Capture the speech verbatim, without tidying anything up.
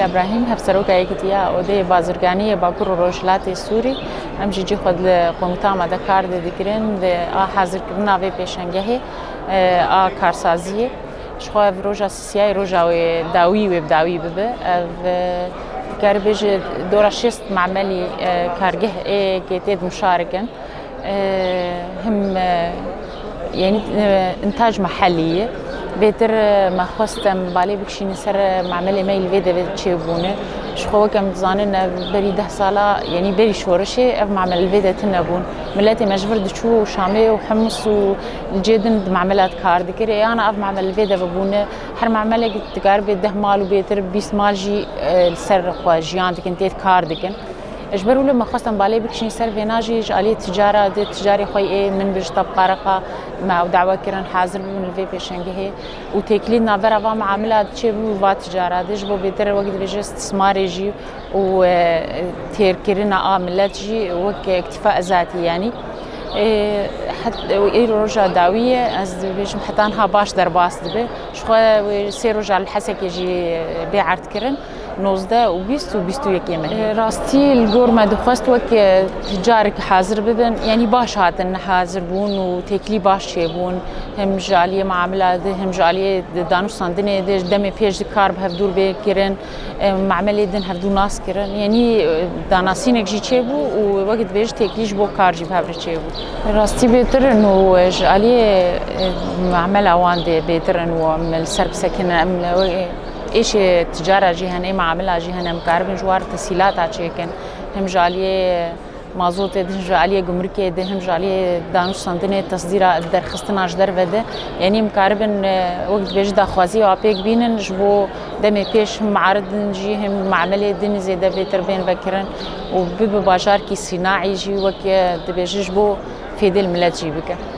Îbrahîm, Hevseroka Yekîtiya Odeyê Bazirganî yê Bakur û Rojhilatê Sûrî, em jî cî xwe li Komîta Amadekar de digirin, di a hazirkirina vê pêşengehê, e, a karsaziyê. Ji xwe ev roja sisiyayê, roja wê dawî wê bi dawî bibe. Ev, e, dikare bêje dora şêst mamelî, e, kargeh ê yekê tê dimşarikin. E, him, e, yanî, e, intac mehellî ye. Bêtir, e, me xwest em balê bikişînin ser, e, mamelê me yî li vê devê çêbûne. Ji xwe wek em dizanin, ev berî deh sala, yanî berî şorişê ev mamel li vê de tune bûn. Miletê me ji vir diçû Şamê û Hims û cê din di mamela de kar dikir. Ê ana ev mamel li vê de bûne. Her mamelek dikar bê deh mal û bêtir bîst mal jî, e, li ser xwe jiyan dikin, tê kar dikin. Ji ber wilo me xwestin balê bikişîn ser vêna jî ji aliyê ticara de, ticarê xwe ê min bi ji tebqareqa me ew dawe kirin hazir bibin li vê pêşengehê û têkilî navbera va miamila çêbû va ticara de ji bo bêtir wek dibêje istismarê jî û, e, têrkirina a milet jî wek îktîfa ezatî yanî. E, het-, îro roja dawî ye, ez dibêjim heta niha baş derbas dibe. Ji xwe wê sê roja li Hesekê jî bê erdkirin. Nozdeh û bîst û bîst û yekê mehê. E, rastî li gor me dixwest wek, e, ticarek hazir bibin, yanî baş hatin hazir bûn û têkilî baş çêbûn. Hem ji aliyê muamela de, hem ji aliyê danûstandinê de, demê pêş de kar bi hevdûr bê kirin. E, mamelê din hevdû nas kirin. Yanî, e, danasînek jî çêbû û wek dibêje têkilî ji bo kar jî bi hev re çêbû. Rastî bêtir in û, e, ji aliyê, e, mamela wan de bêtir in û em li ser bisekinin. Em, e, Êşê ticara jî hene, ê maamila jî hene, em karibin ji war tesîlata çêkin. Hem ji aliyê mazotê de, hem ji aliyê gumrikê de, hem ji aliyê danûstandinê, tesdîra derxistina ji derve de. Yanî em karibin, e, wek dibêje daxwazî û apêk bînin ji bo demê pêş hem miaridin jî, hem maamelê din zêde bêtir bên vekirin û bibe bajarekî sînaî jî wek, e, dibêje ji bo fêdê li milet jî bike.